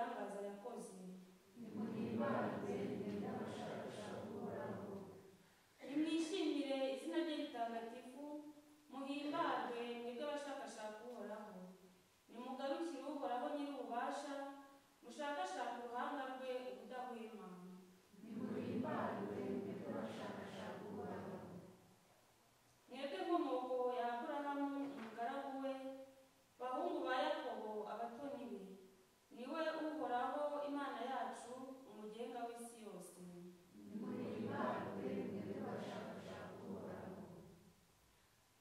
ibitangaza yakoze. Nimuhimbarwe mwebwe abashakashaka Uhoraho. Nimwishimire izina rye ritagatifu, muhimbarwe mwebwe abashakashaka Uhoraho. Nimugarukire Uhoraho Nyir'ububasha, mushakashake uruhanga rwe ubudahwema. Nimuhimbarwe mwebwe abashakashaka Uhoraho. Mwebwe nkomoko ya Aburahamu umugaragu we, bahungu ba Yakobo abatoni be, niwe Uhoraho Imana yacu, umugenga w'isi yose. Nimuhimbarwe mwebwe abashakashaka Uhoraho.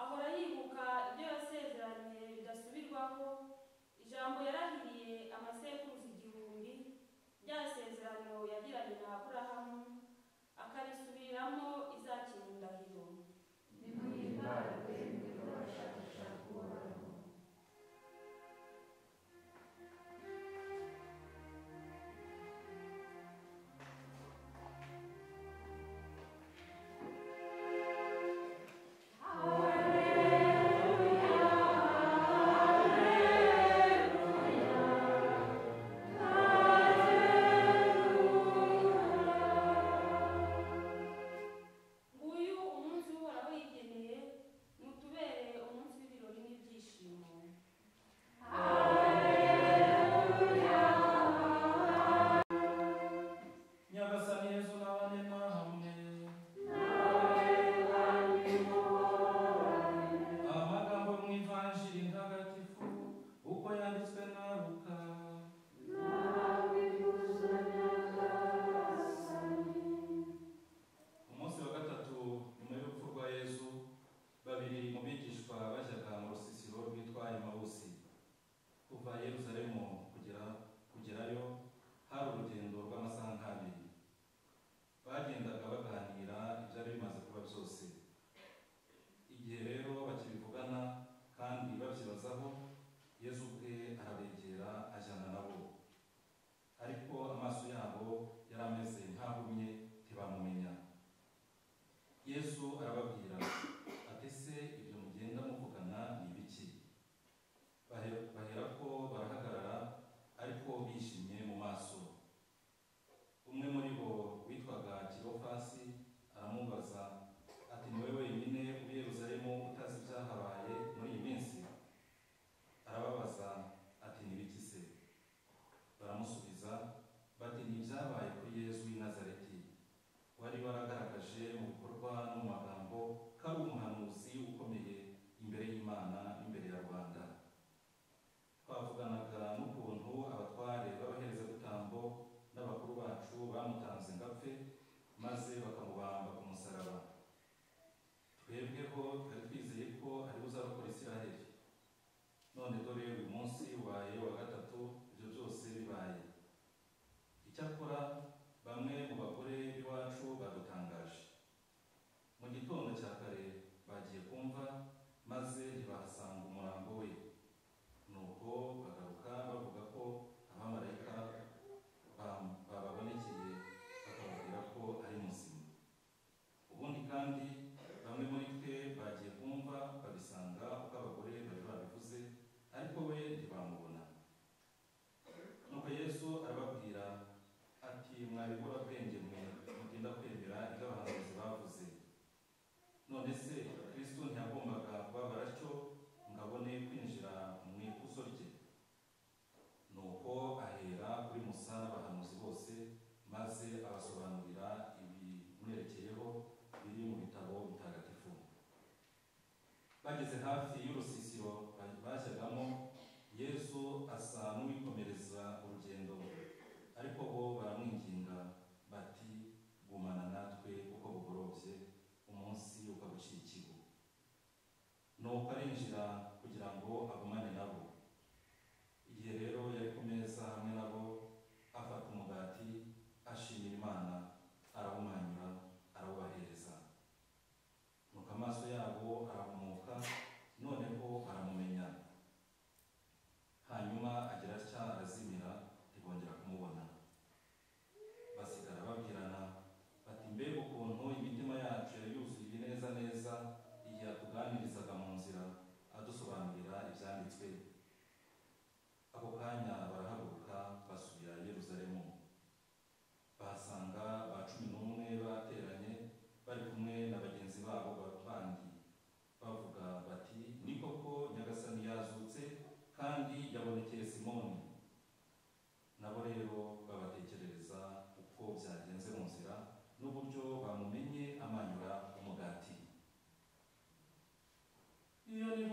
Ahora yibuka ibyo yasezeranye bidasubirwaho, ijambo yarahiriye amasekuruza igihumbi, rya sezerano yagiranye na Aburahamu, akarisubiriramo Izaki mu ndahiro. Nimuhimbarwe mwebwe abashakashaka Uhoraho. Nguyu umunsi Uhoraho yigeneye, nutubere umunsi w'ibirori n'ibyishimo. Nyagasani Yezu nabane namwe. Amagambo mu Ivanjiri ntagatifu uko yanditswe na Luka. Umunsi wa gatatu nyuma y'urupfu rwa Yezu, babiri mu bigishwa bajyaga mu rusisiro rwitwa Emawusi. Kuva i Yerusalemu kugerayo hari urugendo rw'amasaha nk'abiri. Bagendaga baganira ibyari bimaze kuba byose. Igihe rero bakibivugana kandi babyibazaho, Yezu ubwe arabegera ajyana nabo. Ariko amaso yabo yari ameze nk'ahumye, ntibamumenya. Yesu arababwira ati: ese ibyo mugenda muvugana ni ibiki? Baherako barahagarara, ariko bishimye mu maso. Umwe muri bo witwaga Kilofasi aramubaza ati: ni wowe wenyine uba i Yerusalemu utazi ibyahabaye muri iyi minsi? Arababaza ati: ni ibiki se? Baramusubiza bati: ni ibyabaye kuri Yezu w'i Nazareti, wari waragaragaje mu bikorwa no mu magambo ko ari umuhanuzi ukomeye imbere y'Imana n'imbere ya rubanda. Twavuganaga n'ukuntu abatware b'abaherezabitambo n'abakuru bacu bamutanze ngo apfe, maze bakamubamba ku musaraba. Twebweho twari twizeye ko ari buzarokora Isiraheli. None dore uyu munsi ubaye wa gatatu ibyo byose bibaye. Icyakora bamwe mu bagore b'iwacu badutangaje. Mu gitondo cya kare bagiye kumva, maze ntibahasanga umurambo we. Nuko bagaruka bavuga ko abamarayika bababonekeye bakababwira ko ari muzima. Ubundi kandi bamwe muri twe bagiye kumva babisanga uko abagore bari babivuze, ariko we ntibamubona. Nuko Yesu arababwira ati: mwa biburabwenge mwe, mutinda kwemera ibyo abahanuzi bavuze. None se Kristo ntiyagombaga kubabara atyo ngo abone kwinjira mu ikuzo rye? Nuko ahera kuri Musa n'abahanuzi bose, maze abasobanurira ibimwerekeyeho biri mu bitabo bitagatifu. Bageze hafi y'urusisiro bajyagamo, Yesu asa n'uwikomereza urugendo, ariko bo baramwinginga bati: gumana natwe kuko bugorobye, umunsi ukaba uciye ikigo. Nuko arinjira kugira ngo agumane nabo. Igihe rero yari ku meza hamwe nabo, afata umugati, ashimira Imana, arawumanyura, arawubahereza. Nuko amaso yabo arahumuka, noneho baramumenya. Hanyuma agira atya arazimira, ntibongera kumubona. Basigara babwirana bati: mbega ukuntu imitima yacu yari yuzuye ibinezaneza igihe atuganirizaga mu nzira, adusobanurira ibyanditswe.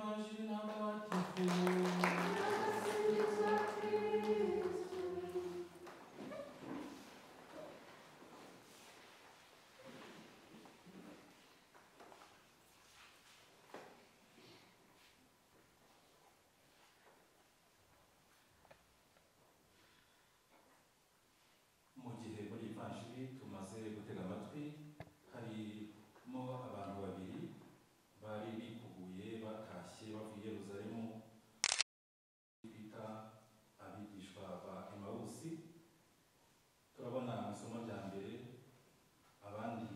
Ivanjiri Ntagatifu. Mu gihe muri Ivanjiri tumaze gutega amatwi, harimo abantu babiri bari bikubuye batashye bavuye i Yerusalemu, bita abigishwa ba Emawusi. Turabona mu isomo rya mbere abandi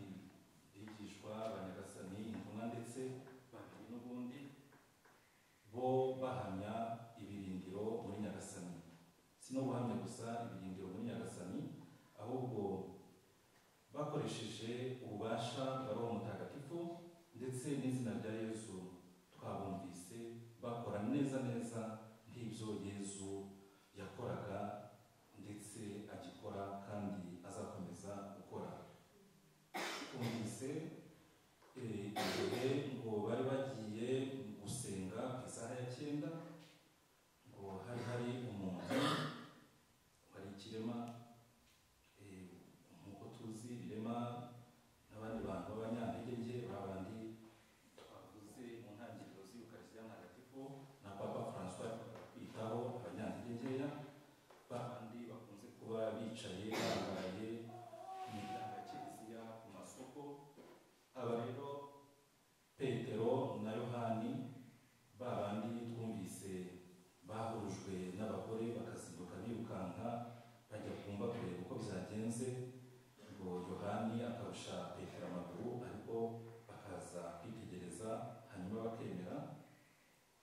bigishwa ba Nyagasani, intumwa ndetse babiri n'ubundi bo bahamya ibirindiro muri Nyagasani. Si no guhamya gusa ibirindiro muri Nyagasani, ahubwo bakoresheje ububasha bwa Roho Mutagatifu ndetse n'izina rya Yezu. Twabumvise bakora neza neza nk'ibyo Yezu yakoraga ndetse agikora kandi azakomeza gukora. Twumvise igihe ngo bari bagiye gusenga ku isaha ya 9, ngo hari hari umuntu wari ikirema, nk'uko tuzi ibirema n'abandi bantu b'abanyantege nke, babandi twavuze mu ntangiriro z'Ukaristiya Ntagatifu na Papa François kwitaho abanyantege nkeya, babandi bakunze kuba bicaye barangaraye ku miryango ya kiliziya, ku masoko. Aba rero Petero na Yohani, babandi twumvise bahurujwe n'abagore bakazinduka birukanka bajya kumva kureba uko byagenze, ngo Yohani akarusha Petero amaguru, ariko bakaza kwitegereza hanyuma bakemera.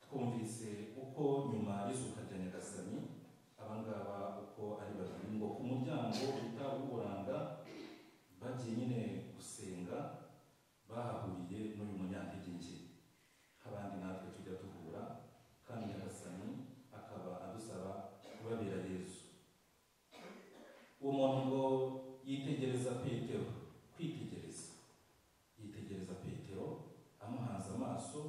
Twumvise uko nyuma y'izuka rya Nyagasani abangaba uko ari babiri ngo ku muryango bita uw'uburanga bagiye nyine gusenga, bahahuriye n'uyu munyantege nke nk'abandi natwe tujya duhura, kandi Nyagasani akaba adusaba kubabera Yezu. Uwo muntu ngo yitegereza Petero, kwitegereza, yitegereza Petero amuhanze amaso,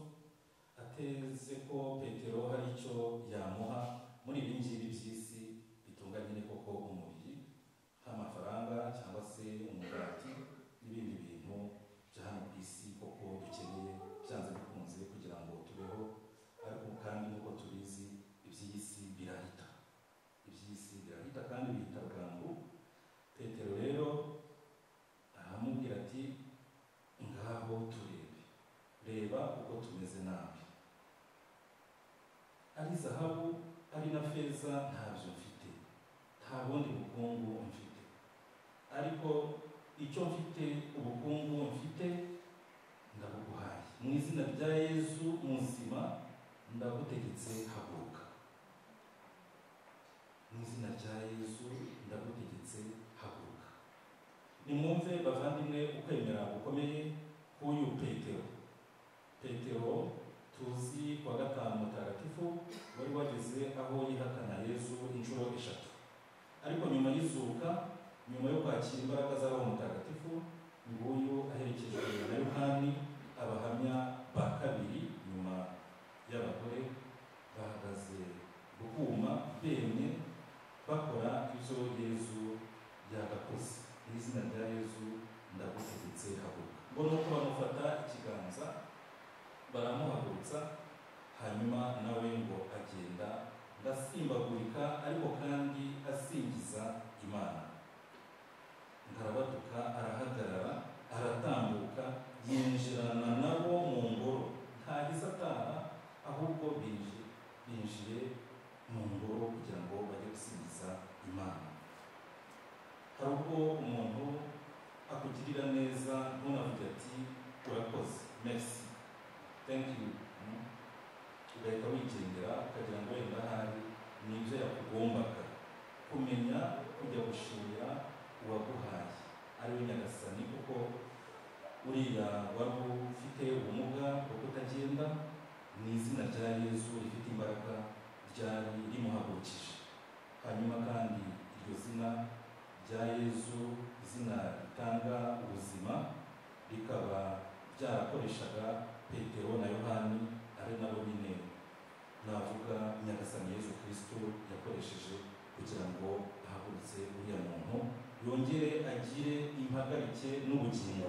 ateze ko Petero hari icyo yamuha muri ibi ngibi by'isi bitunga nyine koko umubiri, nk'amafaranga cyangwa se umugati n'ibindi bintu bya hano ku isi koko dukeneye byanze bikunze kugira ngo tubeho. Ariko kandi nk'uko tubizi, iby'iyi si birahita, iby'isi birahita kandi bihita bwangu. Petero rero aramubwira ati ngaho turebe, reba uko tumeze nabi, ari zahabu ari na feza ntabyo mfite, nta bundi bukungu mfite, ariko icyo mfite, ubukungu mfite ndabuguhaye, mu izina rya Yezu muzima ndagutegetse haguruka. Mu izina rya Yezu ndagutegetse haguruka. Nimwumve bavandimwe ukwemera gukomeye k'uyu Petero. Petero tuzi kuwa 5 Mutagatifu wari wageze aho yihakana Yezu inshuro 3, ariko nyuma y'izuka, nyuma yo kwakira imbaraga za Roho Mutagatifu, nguyu aherekejwe na Yohani, abahamya ba kabiri nyuma y'abagore, bahagaze guhuma bemye bakora ibyo Yezu yagakoze. Mu izina rya Yezu ndagutegetse haguruka. Ngo nuko bamufata ikiganza baramuhagurutsa, hanyuma nawe ngo agenda ndasimbagurika, ariko kandi asingiza Imana. Ngarabaduka arahagarara, aratambuka, yinjirana nabo mu ngoro. Ntahise ataha, ahubwo binjiye mu ngoro kugira ngo bajye gusingiza Imana. Hari ubwo umuntu akugirira neza ntunavuge ati urakoze, merci, thank you, ugahita wigendera ukagira ngo wenda ahari ni ibyo yakugombaga. Kumenya kujya gushimira uwaguhaye ari we Nyagasani, kuko uriya wari ufite ubumuga bwo kutagenda, ni izina rya Yezu rifite imbaraga ryari rimuhagurukije. Hanyuma kandi iryo zina rya Yezu, izina ritanga ubuzima, rikaba ryarakoreshaga Petero na Yohani, ari nabo nyine n'ubugingo.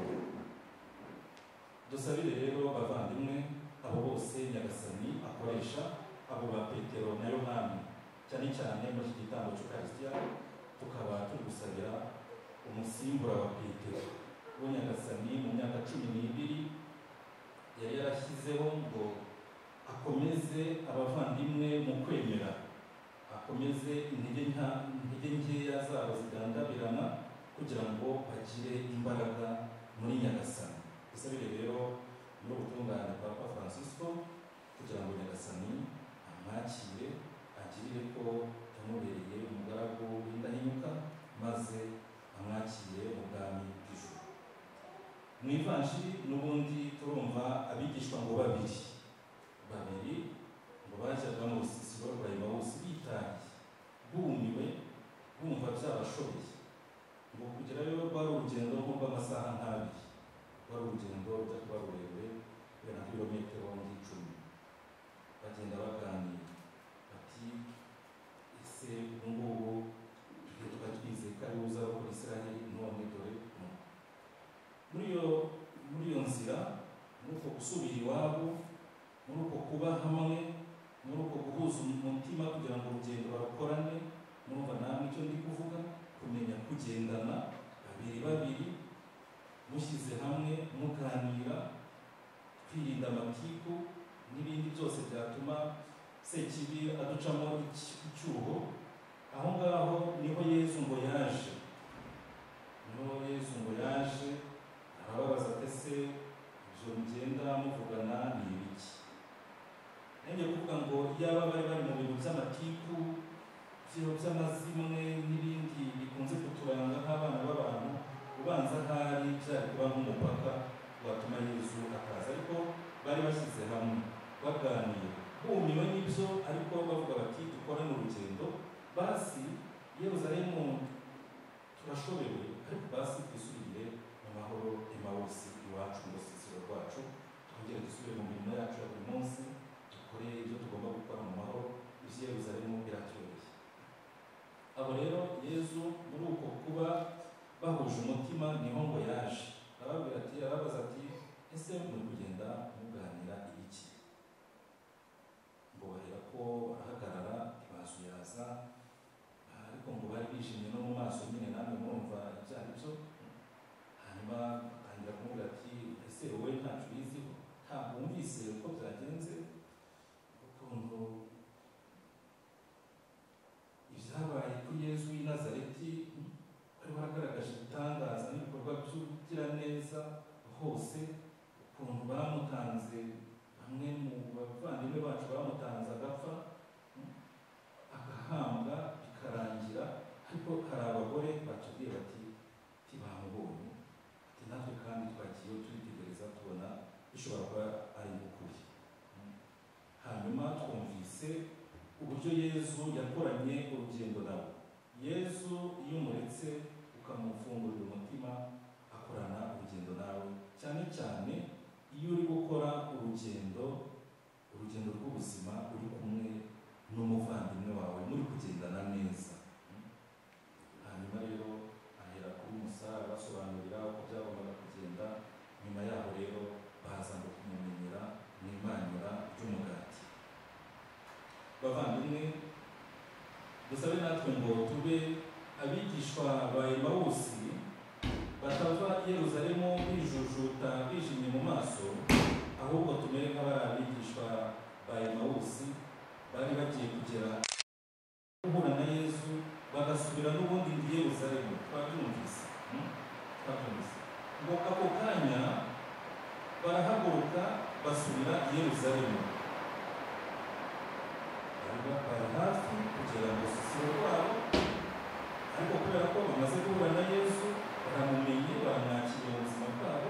Dusabire rero bavandimwe abo bose Nyagasani akoresha, abo ba Petero na Yohani, cyane cyane muri iki gitambo cy'Ukaristiya tukaba turi gusabira umusimbura wa Petero wo Nyagasani mu myaka 12 yari yarashyizeho ngo akomeze abavandimwe mu kwemera, akomeze intege nkeya zabo zigandabirana kugira ngo bagire imbaraga muri Nyagasani. Dusabire rero muri ubutungane Papa Francisco kugira ngo Nyagasani amwakire, agirire ko yamubereye umugaragu w'indahemuka, maze amwakire mu bwami bw'ijuru. Mu ivanjiri n'ubundi turumva abigishwa ngo babiri ngo bajyaga mu rusisiro rwa Emawusi bitaye, bumiwe, bumva byabashobeye. Ngo kugerayo rwari urugendo nk'urw'amasaha nk'abiri, rwari urugendo rujya kuba rurerure wenda nk'ibirometero nk'icumi. Bagenda baganira bati ese ubu ngubu tujye twari twizeye ko ari buza gukora Israheli, none dore muri iyo nzira, muri uko gusubira iwabo, muri uko kuba hamwe, muri uko guhuza umutima kugira ngo urugendo barukorane, murumva namwe icyo ndi kuvuga, kumenya kugendana babiri babiri, mushyize hamwe, muganira, twirinda amatiku n'ibindi byose byatuma Sekibi aducamo icyuho. Aho ngaho niho Yezu ngo yaje, arababaza ati ese ibyo mugenda muvugana ni ibiki? Ngiye kuvuga ngo yaba bari bari mu bintu by'amatiku, by'amazimwe n'ibindi bikunze kuturanga nk'abana b'abantu, ubanza ahari byari kuba nk'umupaka watuma Yezu akaza. Ariko bari bashyize hamwe baganira, bumiwe n'ibyo, ariko bavuga bati dukorane urugendo, basi Yerusalemu turashobewe, ariko basi twisubirire mu mahoro Emawusi iwacu, mu rusisiro rwacu, twongere dusubire mu mirimo yacu ya buri munsi, dukore ibyo tugomba gukora mu mahoro, iby'i Yerusalemu biratuyobeye. Abo rero Yezu muri uko kuba bahuje umutima niho ngo yaje, arababwira ati, arababaza ati ese muri kugenda muganira ibiki? Ngo bahera ko barahagarara ntibazuyaza, ariko ngo bari bishimye no mu maso nyine, namwe murumva ibyo ari byo. Hanyuma atangira kumubwira ati ese wowe ntacyo ubiziho, ntabwo wumvise uko byagenze, ukuntu ibyabaye kuri Yezu w'i Nazareti, wari waragaragaje ibitangaza n'ibikorwa by'ubugiraneza hose, ukuntu bamutanze, bamwe mu bavandimwe bacu bamutanze agapfa, agahambwa, bikarangira. Ariko hari abagore batubwiye bati ntibamubonye, ati natwe kandi twagiye turitegereza tubona bishobora kuba ari ukuri. Hanyuma twumvise uburyo Yezu yakoranye urugendo nawe. Yezu iyo umuretse ukamufungurira umutima, akorana urugendo nawe, cyane cyane iyo uri gukora urugendo rw'ubuzima uri kumwe n'umuvandimwe wawe, muri kugendana neza. Hanyuma rero ahera kuri Musa abasobanurira uko byagombaga kugenda. Nyuma yaho rero baza ngo kumumenyera mu imanyura ry'umugati. Bavandimwe, dusabe natwe ngo tube abigishwa ba Emawusi, batava i Yerusalemu bijujuta bijimye mu maso, ahubwo tumere nk'abari abigishwa ba Emawusi bari bagiye kugera guhura na Yezu, bagasubira n'ubundi i Yerusalemu. Twabyumvise ngo ako kanya barahaguruka basubira i Yerusalemu. Bari hafi kugera mu rusisiro rwabo, ariko kubera ko bamaze guhura na Yezu, baramumenye, baramwakiriye mu buzima bwabo,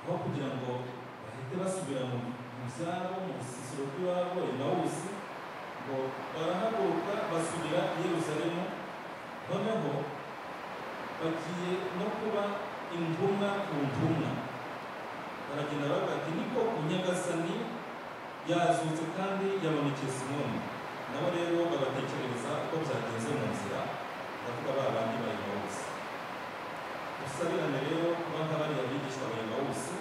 aho kugira ngo bahite basubira mu byabo, mu rusisiro rw'iwabo Emawusi, ngo barahaguruka basubira i Yerusalemu. Noneho bagiye no kuba intumwa ku ntumwa, baragenda bavuga ati niko Nyagasani yazutse kandi yabonekeye Simoni. Nabo rero babatekerereza uko byagenze mu nzira, ndavuga ba bandi ba Emawusi. Dusabirane rero kuba nka bariya bigishwa ba Emawusi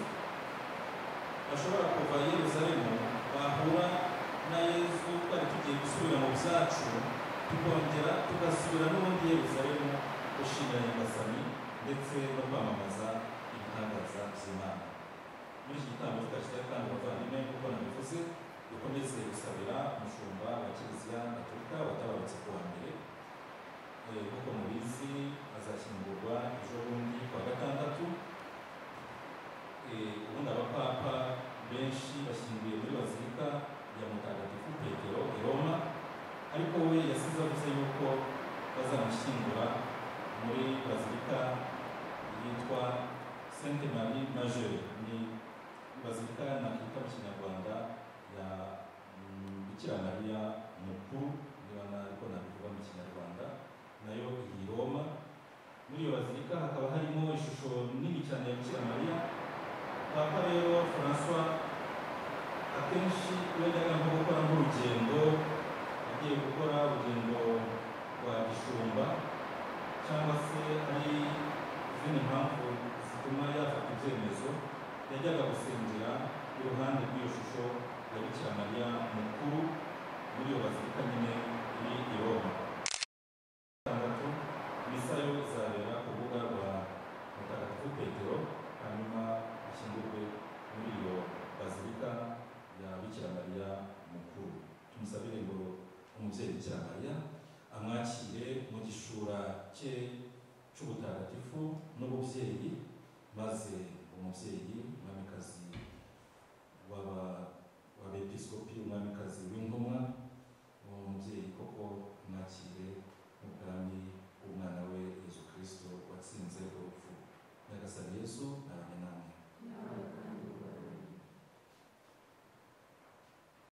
bashobora kuva i Yerusalemu bahura na Yezu twari tugiye gusubira mu byacu, tukongera tugasubira n'ubundi Yerusalemu gushimira Nyagasani ndetse no kwamamaza ibitangaza by'Imana. Muri iki gitambo cy'Ukaristiya kandi, bavandimwe, nk'uko nabivuze, dukomeze gusabira umushumba wa Kiliziya Gatolika watabarutse ku wa mbere. Nk'uko mubizi, azashyingurwa ejo bundi ku wa gatandatu. Ubundi abapapa benshi bashyinguye muri Bazilika ya Mutagatifu Petero i Roma, ariko we yasize avuze yuko bazamushyingura muri bazilika yitwa Sainte Marie Majeure, ni bazilika nakita mu Kinyarwanda ya Bikira Mariya mukuru, niba ariko nabivuga mu Kinyarwanda, nayo iri i Roma. Muri iyo bazilika hakaba harimo ishusho nini cyane ya Bikira Mariya. Papa rero Francois akenshi iyo yajyaga nko gukora nk'urugendo, agiye gukora urugendo rwa gishumba cyangwa se ari izindi mpamvu zituma yafata ibyemezo, yajyaga gusengera iruhande rw'iyo shusho ya Bikira Mariya mukuru muri iyo bazilika nyine iri i Roma. Gatandatu misa yo izabera ku rubuga rwa Mutagatifu Petero, hanyuma ashyingurwe muri iyo bazilika ya Bikira Mariya mukuru. Tumusabire ngo umubyeyi Bikira Mariya amwakire mu gishura cye cy'ubutagatifu n'ububyeyi, maze umubyeyi mwamikazi